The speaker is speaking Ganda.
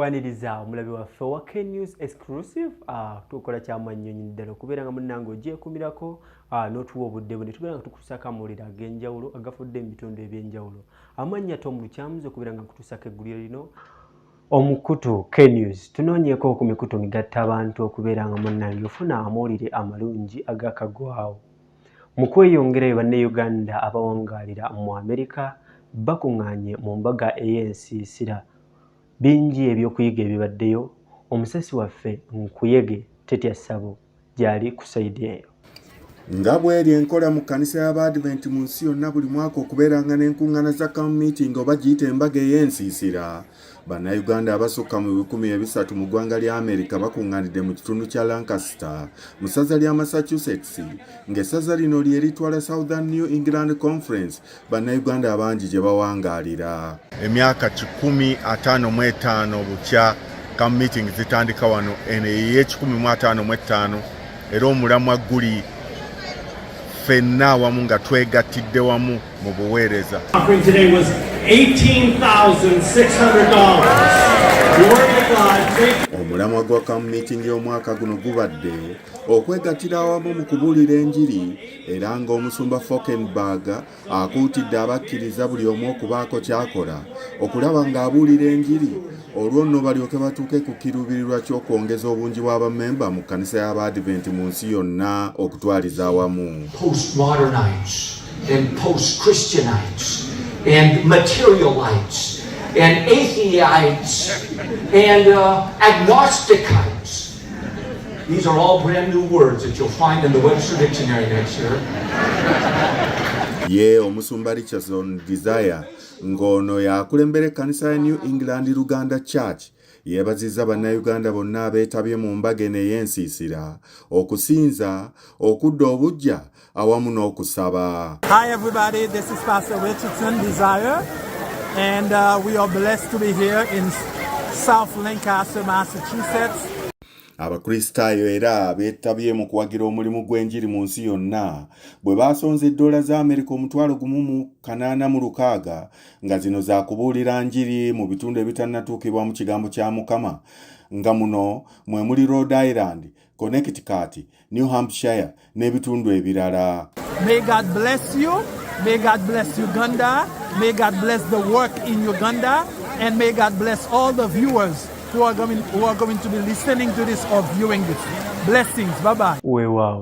Nkwaniriza omulabi waffe owa K-News Exclusive. Tukola kyamanyonyi ddala okubeera nga munnange ogyekumirako n'otuwa obudde bwe ne tubeera nga tukutuusako amawulire ag'enjawulo agafudde mu bitundu eby'enjawulo. Amannya Tom Lukyamuzi, okubeera nga nkutuusako eggulire lino omukutu K-News. Tunoonyeeko ku mikutu migatta abantu okubeera nga munnange ofuna amawulire amalungi agakagwawo. Mu kweyongerayo, Bannayuganda abawangaalira mu Amerika bakuŋŋaanye mu mbaga ey'ensiisira. Bingi ebyokuyiga ebibaddeyo. Omusasi waffe Nkuyege Tetya Ssabo gy'ali ku side eyo. Nga bw'eri enkola mu kkanisa y'Abaadiventi mu nsi yonna, buli mwaka okubeeranga n'enkuŋŋaana za camp meeting oba giyita embaga ey'ensiisira, Bannayuganda abasukka mu 300 mu ggwanga lya Amerika bakuŋŋaanidde mu kitundu kya Lancaster mu ssaza lya Massachusetts, ng'essaza lino lye litwala Southern New England Conference, Bannayuganda abangi gye bawangaalira. Emyaka 155 bukya camp meeting zitandika wano, eno ey'e155, era omulamwa guli ffenna awamu nga twegattidde wamu mu buweereza. Offering today was $18,600. Glory to God. Thank Omulamwa gwa camp meeting y'omwaka guno gubadde okwegattira awamu mu kubuulira enjiri, era ng'omusumba Falkenberg akuutidde abakkiriza buli omu okubaako ky'akola okulaba ng'abuulira enjiri, olwo nno balyoke batuuke ku kiruubirirwa ky'okwongeza obungi bw'abammemba mu kkanisa y'Abaadiventi mu nsi yonna okutwaliza awamu. Postmodernites and post-Christianites and materialites and atheites and agnosticites. These are all brand new words that you'll find in the Webster Dictionary next year. Ye omusumba Richardson Desire, ng'ono yakulembera ekkanisa ya New England Luganda Church, yeebazizza Bannayuganda bonna abeetabye mu mbaga eno ey'ensiisira, okusinza, okudda obuggya awamu n'okusaba. Hi, everybody. This is Pastor Richardson Desire, and we are blessed to be here in South Lancaster, Massachusetts. Abakristaayo era beetabye mu kuwagira omulimu gw'enjiri mu nsi yonna bwe baasonze eddoola za Amerika 1,086, nga zino za kubuulira njiri mu bitundu ebitannatuukibwa mu kigambo kya Mukama, nga muno mwe muli Rhode Island, Connecticut, New Hampshire n'ebitundu ebirala. May God bless you. May God bless Uganda. May God bless the work in Uganda. And may God bless all the viewers who are going to be listening to this or viewing this. Blessings. Bye bye. Weewaawo.